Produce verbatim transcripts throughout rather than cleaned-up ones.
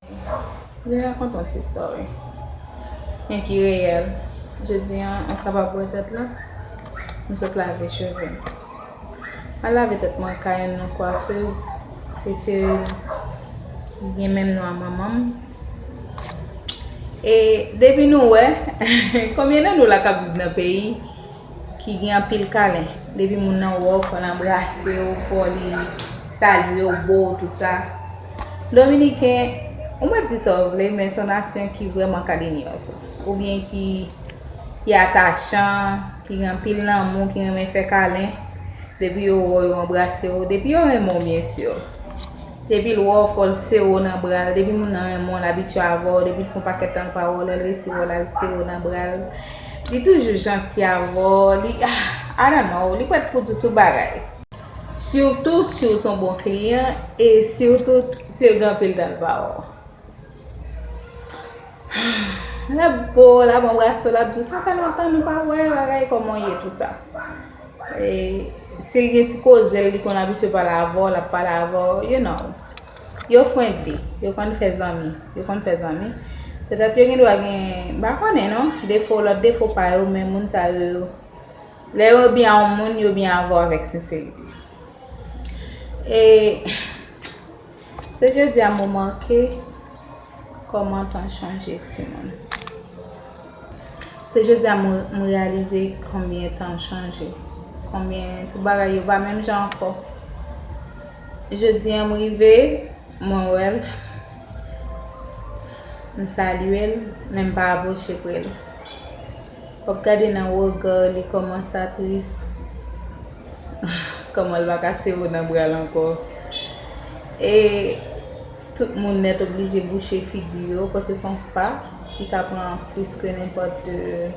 M vin rakonte yon ti story. Men ki reyèl. Jodi a, m kapab wè tèt la. M sot lave cheve m. M al lave tèt mwen kay youn nan kwafez prefere m ki gen menm non a manman m. E depi nou wè, konbyen nan nou la k ap viv nan peyi ki gen anpil kalen? Depi moun nan wè w, fò l anbrase w, fò li salye w, bo w, tout sa. Dominiken, ou mèt di sa w vle, men se yon nasyon ki vrèman kalinyòs. Oubyen ki, ki atachan, ki gen anpil lanmou, ki renmen fè kalen. Depi yo wè w, yo anbrase w. Depi yo renmen w, byen si. Depi l wè w, fò l sere w nan bra l. Depi moun nan renmen w, l abitye avè w. Depi l fè yon pakèt tan l pa wè w, lè l resi wè w la, l sere w nan bra l. Li toujou janti avè w. Li, ah, I don't know, li prèt pou di w tout bagay. Sitou si w se yon bon kliyan e sitou si l gen anpil tan l pa wè w. L ap bo w, l ap anbrase w, l ap di w, "Sa fè lontan nou pa wè, bagay, kòman w ye, tout sa." E, si l gen ti koze l, li konn abitye pale avè w, l ap pale avè w, you know. Yo friendly, yo konn fè zanmi, yo konn fè zanmi. Petèt yo gen dwa gen, m pa konnen non, defo, lòt defo pa yo, men moun sa yo, yo, lè yo byen a yon moun, yo byen avè w avèk senserite. E se jodi a m remake kòman tan chanje, timoun. Se jodi a m, m reyalize konbyen tan chanje, konbyen tout bagay yo pa menm jan ankò. Jodi a m rive, mwen wè l, m salye l, men m pa apwoche pre l. W ap gade nan rega li kòman sa tris, kòman l pa ka sere w nan bra l ankò. E tout moun nèt oblije bouche figi yo, paske se yon spa ki ka pran plis ke nenpòt, euh,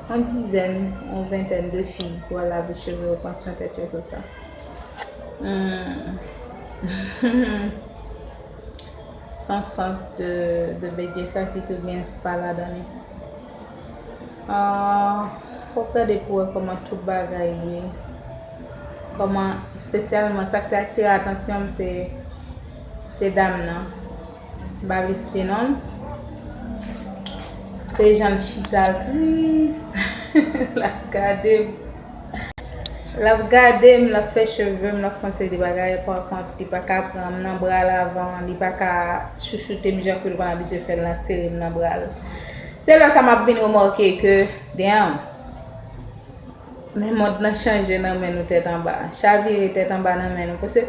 yon dizèn, yon ventèn de fi pou al lave cheve yo, pran swen tèt yo, tout sa. Hmm. Se yon sant de, de bèlje sa ki tou gen spa ladan li. Ah, fòk gade pou wè kòman tout bagay ye. Kòman, espesyalman, sa k te atire atansyon m, se, se dam nan. M pa vle site non l. Se jan l chita l tris. L ap gade m. L ap gade m, l ap fè cheve m, l ap fè yon seri de bagay. Pa kont, li pa ka pran m nan bra l avan, li pa ka chouchoute m jan ke l konn abitye fè l, l ap sere m nan bra l. Se lè sa m ap vin remake ke, damn, men mond lan chanje nan men nou tèt anba, chavire tèt anba nan men nou. Paske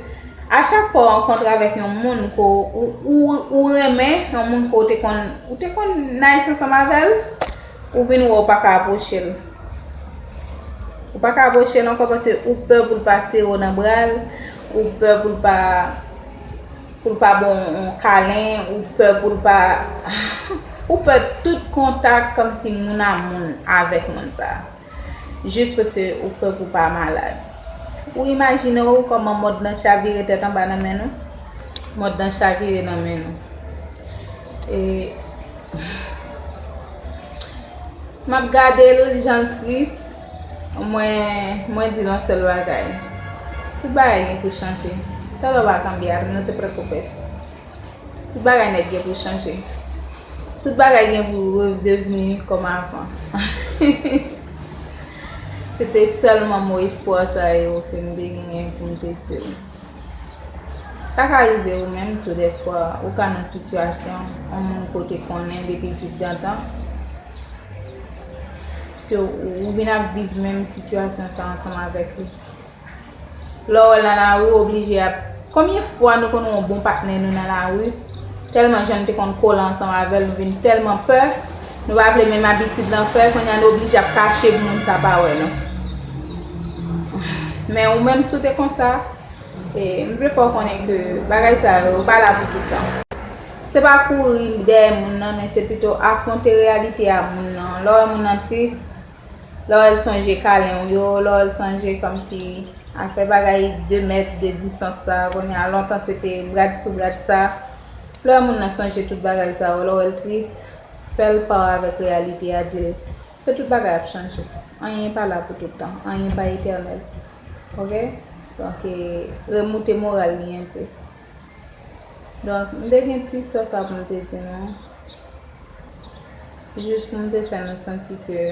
a chak fwa w rankontre avèk yon moun ke w, ou, ou, ou renmen, yon moun ke w te konn, ou te konn nice ansanm avè l, ou vin wè w pa ka apwoche l. Ou pa ka apwoche l ankò paske ou pè pou l pa sere w nan bra l, ou pè pou l pa, pou l pa ba w yon kalen, ou pè pou l pa, ou pè tout kontak kòmsi moun a moun avèk moun sa a. Jis paske ou pè pou w pa malad. Ou imajine w kòman mond lan chavire tèt anba nan men nou? Mond lan chavire nan men nou. E m ap gade l, jan l tris, mwen, mwen di l yon sèl bagay. Tout bagay gen pou chanje. Talè w va kanpe a, nou te pran kopès. Tout bagay nèt gen pou chanje. Tout bagay gen pou redevni kòm avan. Se te sèlman mo espwa sa yo ke m te genyen pou m te di l. Sa ka rive ou menm tou, dèfwa, ou ka nan sitiyasyon yon moun ke w te konnen depi digdantan, ke ou, ou vin ap viv menm sitiyasyon sa ansanm avèk li. Lè w wè l nan lari, w oblije ap, konbyen fwa nou konn wè yon bon patnè nou nan lari, tèlman jan n te konn kole ansanm avè l, nou vin tèlman pè, nou pa vle menm abitid lan fè, kounye a nou oblije ap kache pou moun sa pa wè nou. Men ou menm, si w te konsa, e, m vle fè w konnen ke bagay sa yo pa la pou tout tan. Se pa kouri dèyè moun nan, men se pito afwonte reyalite a moun nan. Lè w wè moun nan tris, lè w wè l sonje kalen w yo, lè w wè l sonje kòmsi afè bagay de mèt de distans sa, kounye a lontan se te brad sou brad sa. Lè w wè moun nan sonje tout bagay sa yo, lè w wè l tris, fè l pa w avèk reyalite a, di l ke tout bagay ap chanje. Anyen pa la pou tout tan, anyen pa etènèl. Oke? Donk, e, remoute moral li enpe. Donk, m te gen ti istwa sa pou m te di nou. Jis pou m te fè nou santi ke